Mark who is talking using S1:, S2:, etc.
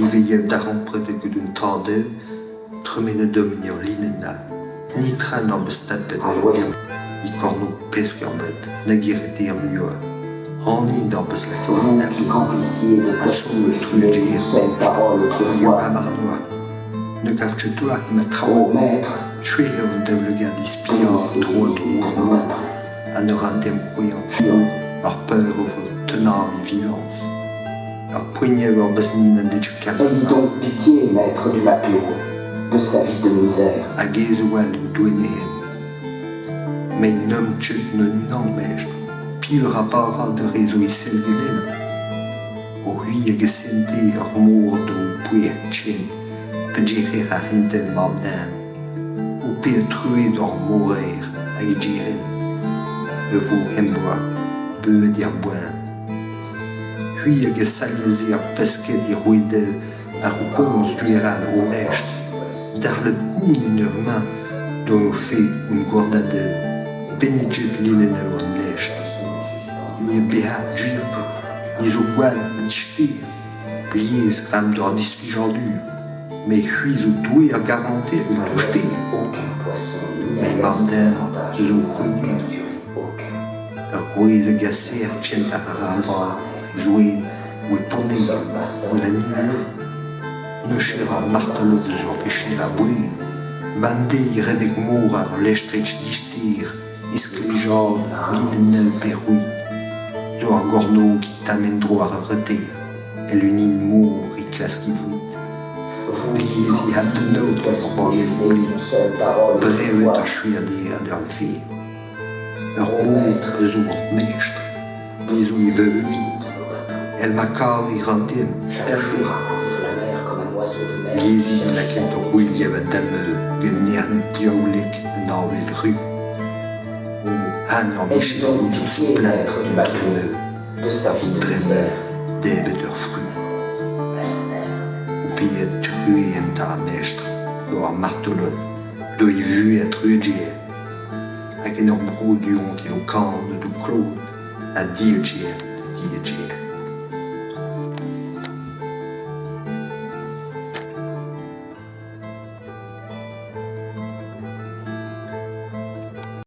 S1: Liveiev darempred get un tadel tremenet deomp en ur linenn all. Nitra n'hor beus tapet
S2: À l'ouest.
S1: E kornôg pesk ur bed, nag e reter muioc'h. Hani n'hor beus lakaet
S2: Vous qui remplissiez de
S1: Ha
S2: costumes
S1: soñj
S2: filets
S1: truez
S2: d'une seule parole autrefois.
S1: Ne gav ket toi emañ
S2: Ô
S1: traoù.
S2: maître,
S1: Skuizh eo an daoulagad ispiañ
S2: connaissez
S1: tro-dro
S2: les
S1: an
S2: de nos
S1: oabl ha ne ra demp krouiañ. Ur peur o vo tennañ e vivañs. Ur poent eo beus ni n'en deus ket kalz
S2: Ayez donc pitié, maître du matelot, de sa vie de misère.
S1: Hag aes a-walc'h eo doenehen. Met n'omp ket hon-unan, mestr. Piv a ra bara d'ar re zo e sell ganin? O c'hwi hag a sente ur mor d'ho pouez ken peogwir ar c'hentel mab-den. Ho pet truez d'hor moraer hag e gerent. E vo em boa beuet er boan. C'hwi hag a sailh ar pesked e rouedell ar komz gwechall ho mestr. Darlet koun en eur-mañ d'ho fe hon gwardadell. Benniget linennoù an lestr. Ni bezañ gwir, ni zo gwall ha dister. Lies ram d'hor displijadur. Met c'hwi zo Doue a garantez hag
S2: À
S1: a
S2: l'ouest,
S1: douster.
S2: aucun poisson ni
S1: Met
S2: agace
S1: mab-den
S2: davantage,
S1: zo
S2: n'en a
S1: c'hwi.
S2: capturé aucun.
S1: Ur gwez a gaser kent ar
S2: Nous sommes amers.
S1: Zoen oe
S2: Nous
S1: ponner
S2: sommes passeurs
S1: on
S2: de
S1: a
S2: mer.
S1: Neucher ar martolod eus ur vecher a-bouez. Bemdez redek mor ar lestrig dister, e sklejaat linennel pe c'hwit. Zo ar gornôg e tamm en-dro ar ar reter, el unin mor e klask e voued.
S2: Vous qui
S1: Lies e
S2: remplissiez de
S1: adnaod gant ur
S2: poissons
S1: bagell
S2: défilés
S1: gouliet,
S2: d'une seule parole
S1: brevet
S2: autrefois.
S1: ar chuerder d'ur vez. Ur
S2: Ô
S1: mor
S2: maître
S1: eus hor mestr, ni zo e veuleudi.
S2: de nos bateaux,
S1: El ma kav e ran din,
S2: chaque
S1: er
S2: jour à courir la mer comme un oiseau de mer qui
S1: Lezit
S2: cherche sa
S1: lakaet ur
S2: nourriture.
S1: c'hwiliad a-dameur gant nerzh diaoulek an avel ru. O han ur
S2: Ayez
S1: micher
S2: donc
S1: zo
S2: pitié,
S1: splann
S2: maître du matelot,
S1: dremeur,
S2: de sa vie de
S1: dremeur
S2: misère.
S1: debret ur fru. Ho pet truez enta mestr eo ar martolod, d'ho e vuhez ha truezjer. Hag en hor bro du-hont eo kanet ho klod ha dieuger, dieuger.